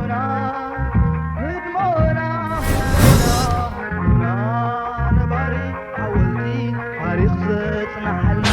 ህድሞና፣ ህድሞና፣ ህድሞና ነባሪ ሓወልቲ ታሪኽ ዘጽንሓልና።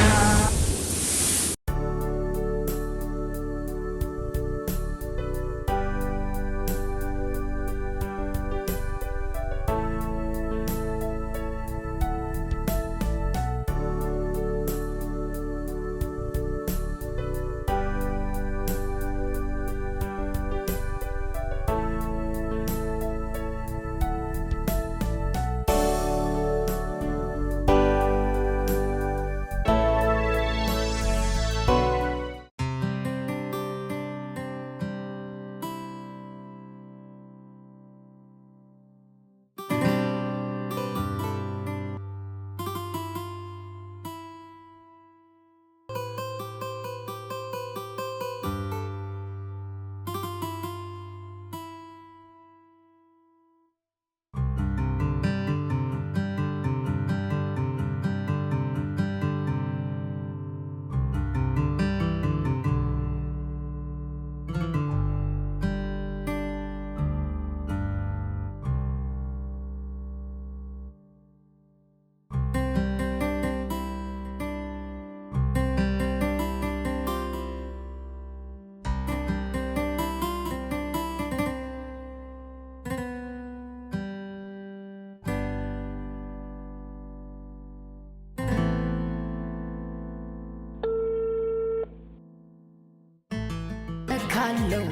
ካለዎ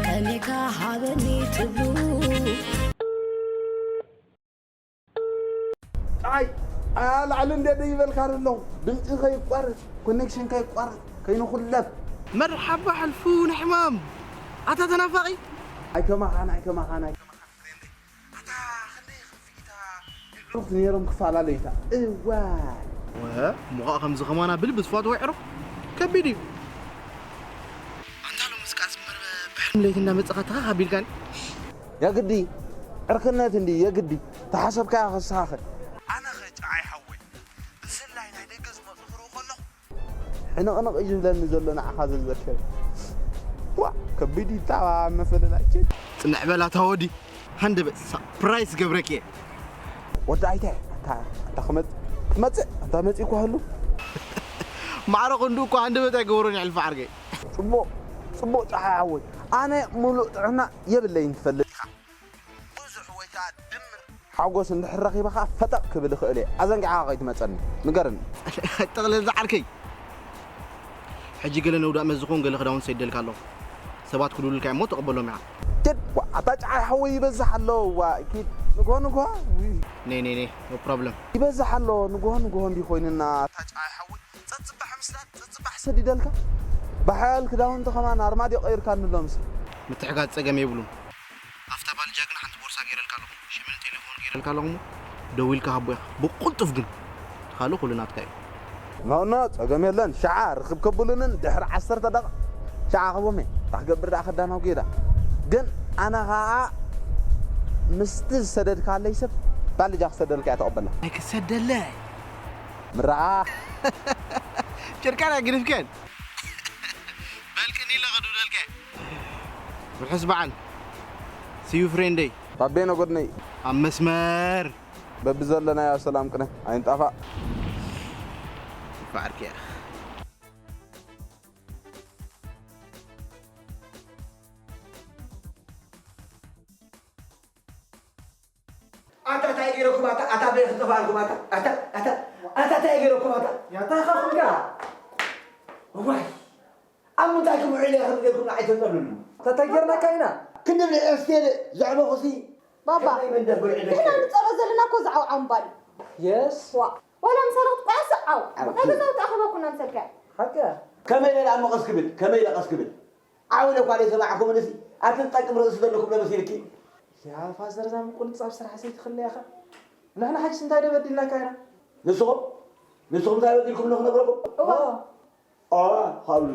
ከኔ ከሃበኒ ትብሉ። ኣይ ኣላዕሊ እንደ ይበልካ ኣለኹ። ድምፂ ከይቋረፅ፣ ኮኔክሽን ከይቋረፅ፣ ከይንኹለፍ። መርሓባ ሕልፉ ንሕማም። ኣታ ተናፋቒ። ኣይ ከማኻን፣ ኣይ ከማኻን፣ ኣይ ከማኻን ፍሬንደይ። ኣታ ክንደይ ከፍኢታ። ኣዕሩኽቲ ነይሮም ክፈላለዩታ። እዋይ። ወ፣ እሞ ኸኣ ከምዚ ኸማና ብልቢ ዝፋትዎ ኣዕሩኽ ከቢድ እዩ። ኣንታ ሎምስ ቃልሲ መርበ ብሕልሚ ለይቲ እንዳመጸኻ ተኻኽ ኣቢልካኒ። የግዲ ዕርክነት እንዲ የግዲ ተሓሰብካያ ከሳኽን። ኣነ ኸ ጨዓይ ሓወይ ብፍላይ ናይ ደገ ዝመጹ ክርኢ ከለኹ ሕንቕንቕ እዩ ዝብለኒ ዘሎ ንዓኻ ዘዘከረ። ዋ፣ ከቢድ እዩ እታ ምፍልላይ ችድ። ጽንዕ በል ኣታ ወዲ፣ ሃንደበት ሳፕራይዝ ገብረኪ እየ። ወዲ ኣይተ፣ ኣታ፣ ኣታ ክመጽ-፣ ክመጽእ፣ ኣታ መጺእ እኮ ህሉ። ማዕረ ክንዱ እኮ ሃንደበት ኣይገበሮን ይሕልፊ ዓርከይ። ጽቡቕ፣ ጽቡቕ ጸሓይ ሓወይ። ኣነ ሙሉእ ጥዕና የብለይን ትፈልጥ ኢኻ። ብዙሕ ወይ ከኣ ድምር ሓጎስ እንድሕር ረኺበ ከኣ ፈጠጥ ክብል እኽእል እየ። ኣዘንጊዕኻ ከይትመጸኒ። ንገረኒ። ጠቕለል ዝዓርከይ። ሕጂ ገለ ነውዳእ መዝኾን ገለ ክዳውንቲ ሰይደልካ ኣለኹ። ሰባት ክድውሉልካ እሞ ተቐበሎም ኢኻ። ቴድ፣ ዋ፣ ኣታ ጨዓይ ሓወይ ይበዝሕ ኣሎ። ዋ፣ ኪድ፣ ንግሆ ንግሆ። ውይ። ነይ፣ ነይ፣ ነይ፣ no problem። ይበዝሕ ኣሎ። ንግሆ ንግሆ እንዲ ኮይንና፣ ኣታ ጨዓይ ሓወይ። ጸጽባሕ ምስላ፣ ጸጽባሕ ሰዲደልካ። ብሓያል ክዳውንቲ ከማን ኣርማድዮ ቀይርካኒ ኣሎ ምስላ። ምትሕጋዝ ጸገም የብሉን። ኣብታ ባልጃ ግን ሓንቲ ቦርሳ ገይረልካ ኣለኹ። ሽምን ቴሌፎን ገይረልካ ኣለኹ እሞ ደዊልካ ሃቦ ኢኻ። ብቕልጡፍ ግን። እቲ ካልእ ኩሉ ናትካ እዩ። ኖ፣ ኖ፣ ጸገም የለን። ሸዓ ርክብ ከብሉንን ድሕሪ ዓሰርተ ደቂቕ ሸዓ ክቦም እየ። እንታይ ክገብር ደኣ ከዳናው ጌዳ። ግን ኣነ ኸኣ ምስቲ ዝሰደድካለይ ሰብ ባልጃ ክሰደልካ እያ ተቐበላ። ኣይ ክሰደለይ። ምራኣ። ጨርቃን ኣግድፍከን። በልቅኒ ኢለ ከድውለልከ። ርሑስ በዓል። See you ፍሬንደይ። ባቤ ነጎድነይ። ኣብ መስመር። በብዘለናዮ ሰላም ቅነ ኣይንጣፋእ። ይፋዓልከ። ኣታ እንታይ ገይረኩም ኣታ? ኣታ በይ ክትጠፋእልኩም ኣታ? ኣታ፣ ኣታ፣ ኣታ እንታይ ገይረኩም ኣታ? ያታ ኻኹምካ። እዋይ። ኣብ ምንታይ ክምዕል እየ ከም ገይርኩም ንዓይ ተጸልሉ? ተተጌርናካ ኢና። ክንዲ ብልዒ እስቴል ዘዕበኹሲ። ባባ፣ ከመይ መንደር ብልዒ ንሕና ደቂ? ንጸሮ ዘለና እኮ ዝዓውዓው እምባል እዩ። የስ። ዋ፣ ዋላ ምሳሌ ክትቋያስ ዓው። ዓው። ናይ ገዛውቲ ኣኸበኩና ምሰልካ። ሓቂ እያ። ከመይ ኢለ ደኣ እሞ ቀስ ክብል? ከመይ ኢለ ቀስ ክብል? ዓው ኢለ እኳ ዘይሰማዕኩምንሲ፣ ኣቲ ዝጠቅም ርእሲ ዘለኩም ዶ መሲልኪ? ያ ፋዘር፣ እዛ ምቁንጻብ ስራሕ ዘይትኽእለያ ኢኻ። ንሕና ሕጅስ እንታይ ዶ በዲልናካ ኢና? ንስኹም? ንስኹም እንታይ በዲልኩም ኣለኹ ነግረኩም? እዋ። ኦ፣ ሃሉ።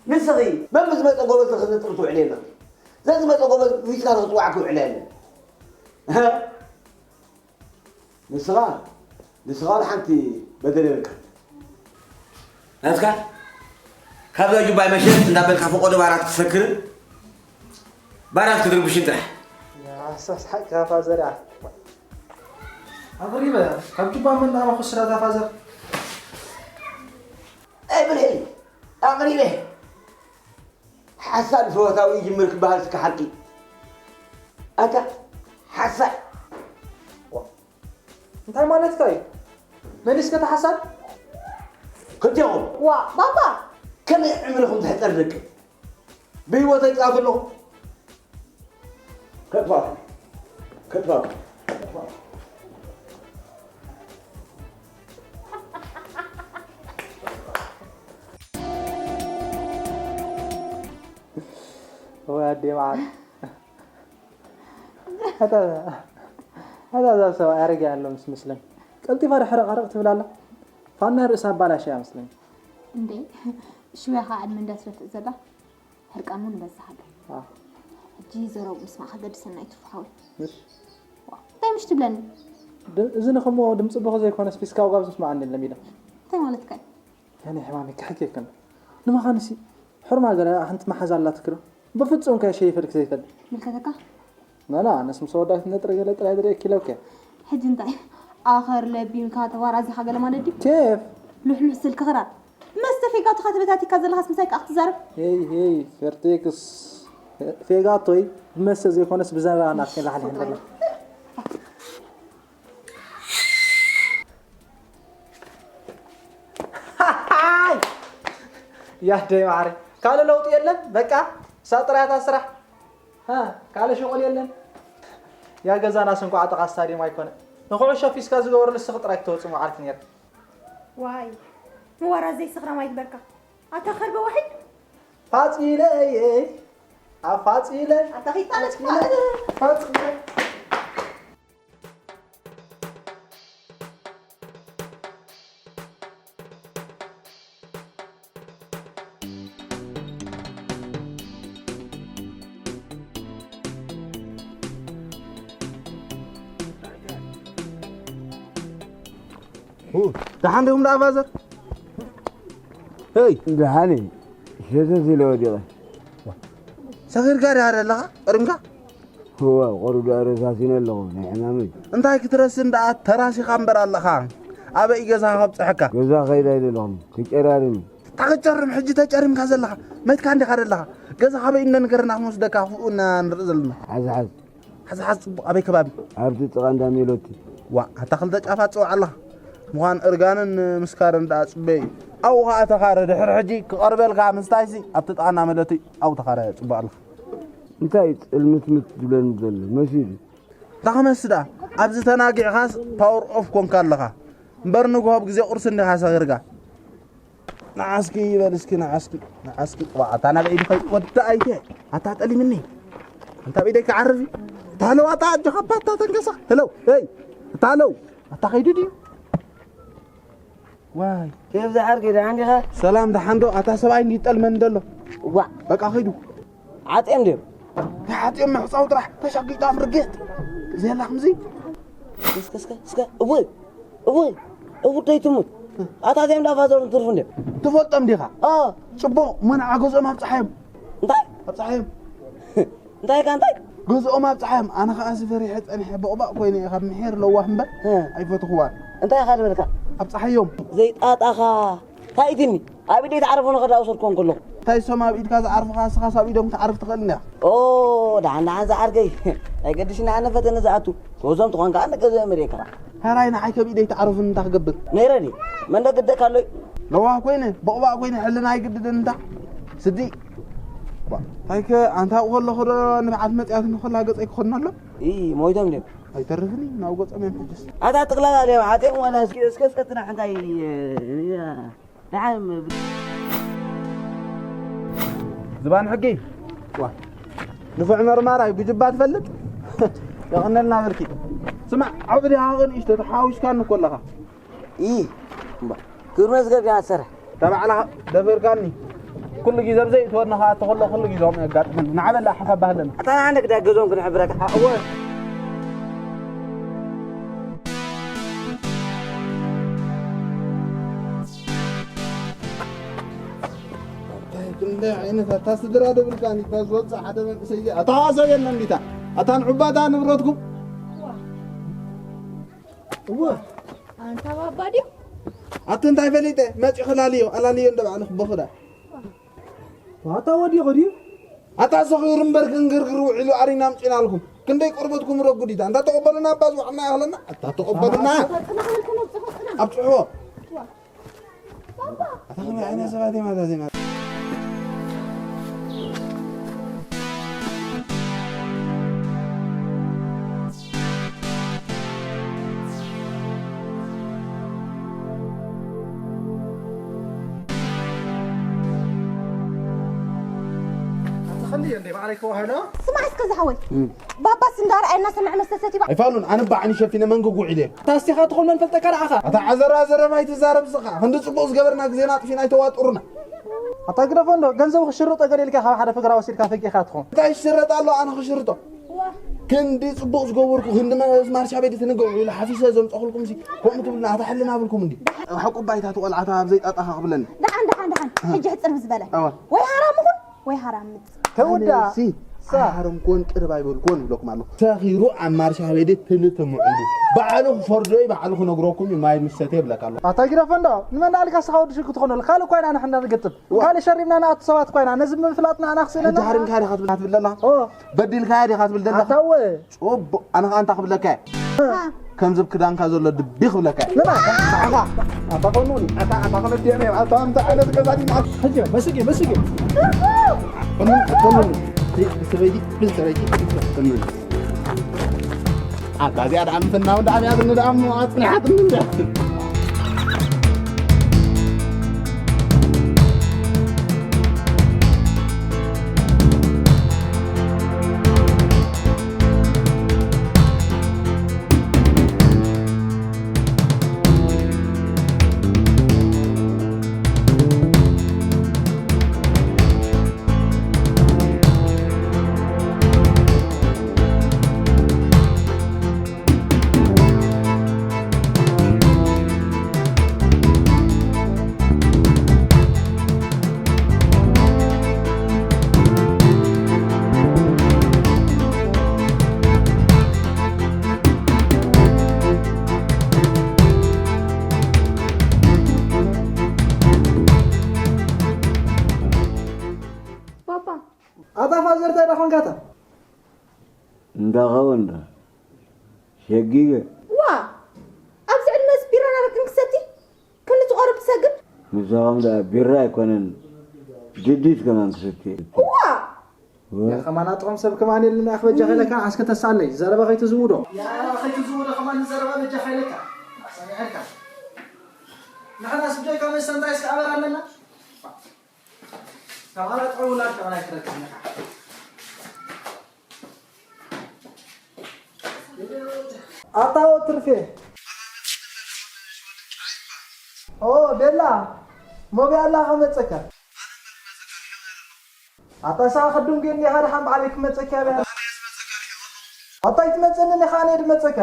ንስኺ መን ብዝመጸ ጎበዝ ንኽትጥሪ ትውዕሊ ኣለኺ። ዘዝመጸ ጎበዝ ፊትካ ንኽጽዋዕ ክውዕል የለን። እህ? ንስኻ፣ ንስኻ ወላ ሓንቲ በደል የብልካ። ናትካ? ካብዛ ጁባ መሸት እንዳበልካ ፈቆዶ ባራት ክትሰክርን ባራት ክትርብሽን ጥራሕ። ኣሳስ ሓቂ ፋዘር። ኣቕሪበ ካብ ጁባ መን ዳማ ክስራ ዛፋዘር። ኣይብልሒ ኣቕሪበ ሓሳድ ፈወታዊ ይጅምር ክበሃል እስከ ሓቂ ኣታ ሓሳድ። እንታይ ማለትካ እዩ? መሊስከ ተሓሳድ? ክልቴኹም ዋ ባባ ከመይ ዕምርኹም ዝሕፀር ደቂ ብህይወተይ ፃፍ ኣለኹ። ከጥፋኹም ከጥፋኹም ወይ ኣዴ መዓር ኣታ እዛ ሰብኣይ ኣረጊኣ ኣሎ ምስ መስለኒ ቀልጢፋ ዶ ሕረቕ ሕረቕ ትብል ኣላ ፋና ርእሳ ኣባላሽያ መስለኒ እንዴ ሽውያ ከዓ ዕድመ እንዳትረፍእ ዘላ ሕርቃን እውን በዝሕ ኣሎ ሕጂ ዘረቡ ምስማዕ ከገድሰና እዩ ትፉ ሓወይ እንታይ ምሽ ትብለኒ እዚ ንኸሞ ድምፂ ብኹ ዘይኮነስ ፊስካዊ ጋብዝ ምስማዕ እንዲ ለሚዳ እንታይ ማለትካ እዩ ናይ ሕማመይ ክሕክየክን ንምዃንሲ ሕርማ ገለ ሓንቲ መሓዛ ኣላትክዶ ብፍጹም ከሸይፈልክ ዘይፈልጥ ምልከተካ ናና ኣነስ ምስ ወዳት ነጥረ ገለ ጥራይ ዝርእየኪ ኢለውከ ሕጂ እንታይ ኣኸር ለቢምካ ተባራዚኻ ገለ ማለት ድዩ ኬፍ ልሕሉሕ ስልኪ ክራር መስተ ፌጋቱኻ ተበታቲካ ዘለኻስ ምሳይ ከኣ ክትዛረብ ሄይ ሄይ ፈርቴክስ ፌጋቶይ ብመስተ ዘይኮነስ ብዘረባ ናትከ ላሕልሕ ንበላ ያደይ ማዕረ ካልእ ለውጢ የለን በቃ እሳ ጥራያታ ስራሕ ካልእ ሽቑል የለን ያ ገዛናስ እንኳ ኣጠቓ ስታድዮም ኣይኮነ ንኩዕሾ ፊስካ ዝገበሩ ንስኺ ጥራይ ክተወፅእ መዓልቲ ነይረ ዋይ ምዋራ ዘይስኽራም ኣይግበርካ ኣታ ከርበ ዋሒድ ፋፂለየ ኣብ ፋፂለ ኣታ ኺጣለች ፋፂለ ደሓን ዲኹም ደኣ ፋዘር? ሄይ ደሓን እየ። ሸተት ኢለ ወዲቐ። ሰኺርካ ዲኻ ዘለኻ? ቀሪምካ? እወ፣ ቁሩብ ደኣ ረሳሲነ ኣለኹ ናይ ሕማመይ። እንታይ ክትረስን ደኣ ተራሲኻ እምበር ኣለኻ። ኣበይ ገዛኻ ከብፅሐካ? ገዛ ከይድ ኣይደለኹም። ክጨራርም እዩ። እንታይ ክትጨርም ሕጂ ተጨሪምካ ዘለኻ? መትካ እንዲኻ ዘለኻ። ገዛ ካበይ እንደ ንገረና ክንወስደካ ክፍኡ እና ንርኢ ዘለና። ሓዝ ሓዝ። ሓዝ ሓዝ ጽቡቕ ኣበይ ከባቢ? ኣብቲ ጥቓ እንዳ ሜሎቲ። ዋእ ኣታ ክልተ ጫፋት ጽውዓ ኣለኻ። ምዃን እርጋንን ምስካርን ደኣ ጽበይ እዩ። ኣብኡ ኸኣ ተኻረ ድሕሪ ሕጂ ክቐርበልካ ምስታይሲ ኣብቲ ጥቓ እንዳ ሜሎቲ ኣብኡ ተኻረ ጽቡቕ ኣለኻ። እንታይ ጽልምትምት ዝብለኒ ዘሎ መሲሉ። እንታይ ክመሲ ደኣ ኣብዚ ተናጊዕኻስ power off ኮንካ ኣለኻ። እምበር ንግሆ ብግዜ ቁርሲ እንዲኻ ሰኺርካ። ንዓስኪ ይበል እስኪ ንዓስኪ ንዓስኪ ዋእ ኣታ ናበይ ድኸይ ወዲ ኣይተ ኣታ ጠሊምኒ ኣንታ ብኢደይ ክዓርፍ እዩ እታ ሃለው ኣታ ኣጆኻ ኣባ ኣታ ተንቀሳቕ ህለው ይ እታ ሃለው ኣታ ኸይዱ ድዩ ዋይ ኬፍ ዝዓርከይ ደሓን ዲኻ ሰላም ደሓን ዶ ኣታ ሰብኣይ እንዲ ጠልመኒ ደሎ ዋእ በቃ ኸይዱ ዓፅዮም ድዮም ይሓፅዮም ምሕፃው ጥራሕ ተሻጊጣም ርግጥ ዘላ ከምዚ እስከ እስከ እስከ እወ እወ እውደይ ትሙት ኣታ እዚኦም ዳፋዘሩ እንትርፉ እንድዮም ትፈልጦም ዲኻ ጽቡቕ መናዓ ገዝኦም ኣብፅሓዮም እንታይ ኣብፅሓዮም እንታይ ካ እንታይ ገዝኦም ኣብፅሓዮም ኣነ ከዓ ዝፈሪሐ ፀኒሐ ቦቕባቕ ኮይነ እየ ካብ ምሒር ለዋህ እምበር ኣይፈትኽዋን እንታይ ኢኻ ዝበልካ ኣብፅሓዮም ዘይጣጣኻ ታይትኒ ኣብ ኢደይ ተዓረፉ ንኸዳ ውሰድኮን ከለኹ እንታይ ሶም ኣብ ኢድካ ዝዓርፉኻ እስኻስ ኣብ ኢዶም ክትዓርፍ ትኽእል እንዲኻ ኦ ደሓን ደሓን ዝዓርከይ ኣይገድሽኒ ኣነ ፈተነ ዝኣቱ ገዞም ትኾን ከዓ ንገዞ መሪካ ሕራይ ንዓይ ከብ ኢደይ ተዓርፉኒ እንታ ክገብር ነይረ ድየ መንደ ግደካ ኣሎይ ለዋህ ኮይነ ቦቕባቕ ኮይነ ሕልና ኣይግድድን እንታ ስዲ ታይከ ኣንታ ኣብኡ ከለኹ ዶ ንብዓት መፅያትኒ ከላ ገፀይ ክኾን ኣሎ ሞይቶም ድዮም ኣይተርፍን እዩ ናብ ገጾም እዮም ሕጅስ ኣታ ጥቕላላ ድዮም ዓፅዮም ዋላ እስኪ እስከ እስከ ትናሕ እንታይ ደሓን ዝባን ሕጊ ንፉዕ መርማራይ ብጅባ ትፈልጥ የቐነልና በልኪ ስማዕ ዓብ ዲኻ ንእሽቶ ተሓዋዊስካኒ እኮ ኣለኻ ይ እምባ ክብሪ መዝገብ ዲኻ ትሰርሕ እታ ባዕላ ደፊርካኒ ኩሉ ግዜ ብዘይ እትወድና ከዓ እተኸሎ ኩሉ ግዜ ከምኡ የጋጥመኒ ንዓበላ ሓሳብ ባህለና ኣታ ንዓንደ ክዳገዞም ክንሕብረካ እወ ክንደይ ዓይነት ኣታ ስድራ ደብርካ እንዲታ ዝወፅእ ሓደ መንእሰይ እዚኣ። ኣታ ሰብ የለን እንዲታ። ኣታ ንዑባታ ንብረትኩም። እወ። ኣንታ ባባ ድዩ? ኣቲ እንታይ ፈሊጠ? መፂ ክላልዮ፣ ኣላልዮ እንደ ባዕልኹ በኹዳ። ኣታ ወዲቑ ድዩ? ኣታ ሰኺሩ እምበር ክንግርግር ውዒሉ ኣሪና ኣምፂናልኩም። ክንደይ ቆርበትኩም ረጉዲታ። እንታ ተቐበሉና፣ ኣባ ዝዋዕልና ያኽለና። ኣታ ተቐበሉና። ኣታ ጽናሕ በልኩም፣ ኣብጽሑ ጽናሕ። ኣብጽሕዎ። ዋ። ኣታ ከመይ ዓይነት ሰባት እዮም ኣታ ዜማ? ኣታ ኸልዮ እንዴ ባዕለይ ከዋህሎ? ስማዕ እስከ ዝሓወይ። እም። ባባስ እንዳረኣየ እናሰምዐ መስተ ሰትዩ። ኣይፋሉን፣ ኣነ ባዕኒ ሸፊነ መንጎጉ ዒለ። ኣታ ኣስቲኻ ትኾን መን ፈልጠካ ደኣኻ? ኣታ ዓዘራ ዘረባ ኣይትዛረብ ስኻ። ክንዲ ጽቡቕ ዝገበርና ግዜና ኣጥፊእና ኣይተዋጥሩና። ኣታ ግደፎ እንዶ፣ ገንዘቡ ክሽርጦ ገለ ኢልካ ካብ ሓደ ፍግራ ወሲድካ ፈጊእካ ትኾን። እንታይ ይሽረጥ ኣሎ ኣነ ክሽርጦ? ክንዲ ጽቡቕ ዝገበርኩ፣ ክንዲ መ-፣ ማርሻ ቤት ትንግዑ ኢሉ ሓፊሰ ዘምጸኹልኩም ሲ፣ ከምኡ ትብሉና፣ ኣታ ሕልና ብልኩም እንዲ። ሓቁ ባይታ ትቖልዓታ ኣብ ዘይጣጣኻ ክብለኒ። ደሓን፣ ደሓን፣ ደሓን። ሕጂ ሕጽር ብዝበለ። ኣዋ። ወይ ሃራም ኹን፣ ወይ ሃራም ምጽ። ተውዳ። ኣነ ሲ፣ ሳ። ኣይሃረምኩዎን ቅርብ ኣይበልኩዎን ይብለኩም ኣለኹ። ሰኺሩ ኣብ ማርሻ ቤት ትልትምዑ ኢሉ። ባዕሉ ክፈርዶ እዩ፣ ባዕሉ ክነግረኩም እዩ፣ ማይ ምስ ሰትየ ይብለካ ኣለኹ። ኣታ ግደፎ እንዶ፣ ንመን ኣልካ ስኻ ወዲ ሽርክ ትኾነሉ? ካልእ እኳ ኢና ንሕና ንገጥም። ዋ። ካልእ ሸሪብና ንኣቱ ሰባት እኳ ኢና። ነዚ ብምፍላጥና ኣና ክስእለና። ሕጂ ሃሪምካ ዲኻ ትብል፣ ትብል ደላ? ኦ። በዲልካያ ዲኻ ትብል ደላ? ኣታወ። ጽቡቕ፣ ኣነ ኸኣ እንታይ ክብለካ እየ? እ። ከምዚ ኣብ ክዳንካ ዘሎ ድቢ ክብለካ እየ። ንማ? ንዓኻ። ኣታ ኮኑኒ፣ ኣታ፣ ኣታ ክልቲኦም እዮም፣ ኣታ ኣምታ ዓይነት ገዛ ዲማ። ሕጂ፣ መስጊ፣ መስጊ። ኮኑኒ፣ ኮኑኒ። ሰበይቲ፣ ሰበይቲ፣ ኮኑኒ። ኣታ እዚኣ ደኣ ምፍናው ደኣ ኣብያ ዝኒ ደኣ እሞ ኣጽኒሓትኒ እንድያ። ባባ። ኣታ ፋዘር እንታይ ደኾንካታ? እንዳኸው እንዳ ሸጊገ። ዋ! ኣብዚ ዕድመስ ቢራን ኣረቅን ክሰቲ? ክንዲ ትቆርብ ትሰግር? ምሳኹም ደኣ ቢራ ኣይኮነን፣ ጅዲት ከማን ክሰቲ። እዋ! ያ ከማን ኣጥዑም ሰብ ከማን የለን፣ ኣኽ በጃ ከይለካ፣ ኣስከ ተሳለይ፣ ዘረባ ከይትዝውዶ። ያ ከይትዝውዶ ከማን ዘረባ በጃ ከይለካ። ሰሚዐልካ። ንሕና ስደይ ካብ መስተ እንታይ እስከ ኣበር ኣለና? ተባላ ጥዑም ውላድ ከማን ኣይትረክብን ኢኻ። ኣታ ወትርፌ። ኦ፣ ቤላ፣ ሞቢ ኣላ ከመጸካ። ኣታ ሰዓ ክዱም ግን ዲኻ ደሓን በዓለይ ክመጸካ እያ። ኣታ ይትመጸኒ ዲኻ ኣነ ድመጸካ።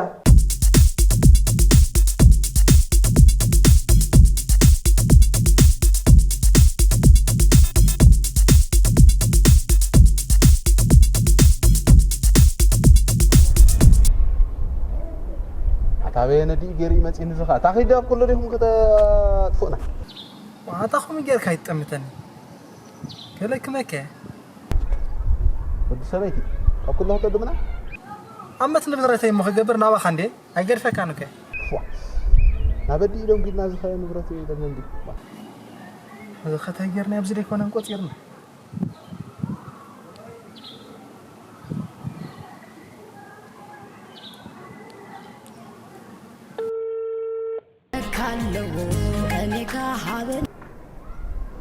ኣታ በየነ ድዩ ገይሩ ይመጽእኒ ዝኻ? እታ ኺዲ ኣብ ኩሉ ዲኹም ከተጥፉእና? ኣታ ኹም ጌርካ ይጠምተኒ። ገለ ክመከ። ወዲ ሰበይቲ፣ ኣብ ኩሉ ክጠድምና? ኣመት ንብረተይ እሞ ክገብር ናባኻ እንዴ? ኣይገድፈካን እኮ። ፏ። ናበዲ ኢሎም ጊድና ዝኸየ ንብረት እዩ ኢሎም እንዲ። እዚ ኸታይ ጌርና ኣብዚ ደይኮነን ቆጺርና። ካለው ከኔ ጋር ሀበን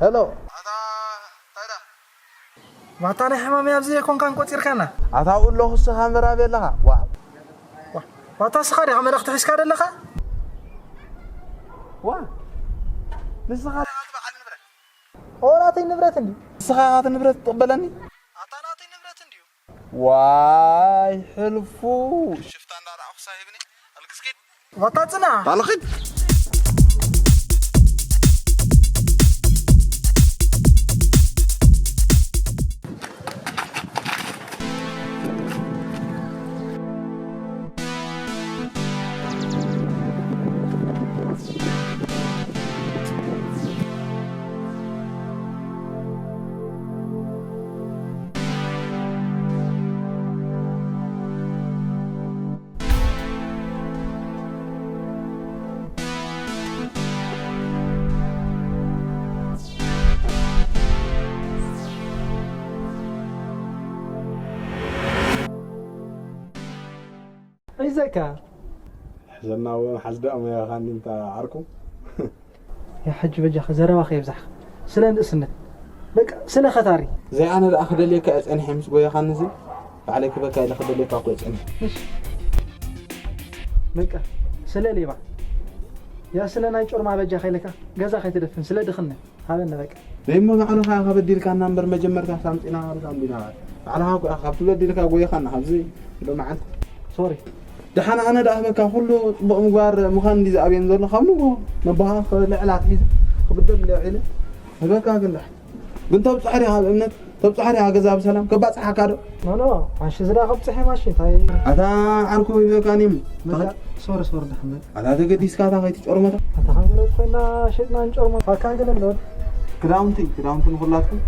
ሄሎ። ኣታ እንታይ ዳ? ማታ ናይ ሕማም ኣብዚ ኣይኮንካን ቆጺርካና። ኣታ ኣለኹ ስኻ ምራብ የለኻ። ዋ። ዋ፣ ማታ ስኻ ዲኻ መልእኽቲ ሒዝካ ደለኻ? ዋ። ንስኻ ዲኻ እቲ በዓል ንብረት? ኦ፣ ናተይ ንብረት እንዲ። ንስኻ ኢኻ እቲ ንብረት ትቕበለኒ? ኣታ ናተይ ንብረት እንድዩ። ዋይ ሕልፉ። ሽፍታ እንዳረኣኹ ሳሂብኒ። ኣልግስኪድ። ዋታ ጽና። ኣልኺድ። ዘካ ሕዘና እውን ሓዝደኦም ያኻኒ እንታ ዓርኩ። ያ ሕጂ በጃኻ ዘረባ ከየብዛሕካ፣ ስለ ንእስነት በቃ ስለ ኸታሪ። ዘይ ኣነ ደኣ ክደልየካ እየ ጸኒሐ ምስ ጎየኻኒ እዚ ባዕለይ ክበካ ኢለ ክደልየካ እኮ እየ ጸኒሐ። እሺ በቃ ስለ ሌባ፣ ያ ስለ ናይ ጮርማ በጃኻ ኢለካ ገዛ ከይትደፍን፣ ስለ ድኽነት ሃበኒ በቃ። ዘይሞ ባዕልኻ ኢኻ በዲልካና እምበር መጀመርታ ሳምጺና ማለት ኣንቢና። ባዕልኻ እኮ ኢኻ ካብቲ በዲልካ ጎየኻና ካብዚ ሎመዓልቲ። ሶሪ። ደሓን ኣነ ደኣ ህበካ ኩሉ ጽቡቕ ምግባር ምዃን እንዲ ዝኣብየን ዘሎ ካብ ንጎ ነቦኻ ልዕላ ኣትሒዘ ክብደል እንዲ ውዒለ ህበካ ግን ደሓን። ግን ተብጽሖ ዲኻ ኣብ እምነት ተብጽሖ ዲኻ ገዛ ብሰላም ከባጽሓካ ዶ? ኖ ኖ፣ ማሺ ዝዳ ከብጽሐ ማሺ እንታይ? ኣታ ዓርኩ ይበካኒም። ሶሪ ሶሪ ደሓን በቃ። ኣታ ተገዲስካ እታ ከይትጨርመታ። ኣታ ከም ገለ ኮይና ሸጥና እንጨርሞ ፋካ ገለ ኣሎ። ክዳውንቲ ክዳውንቲ ንኹላትኩም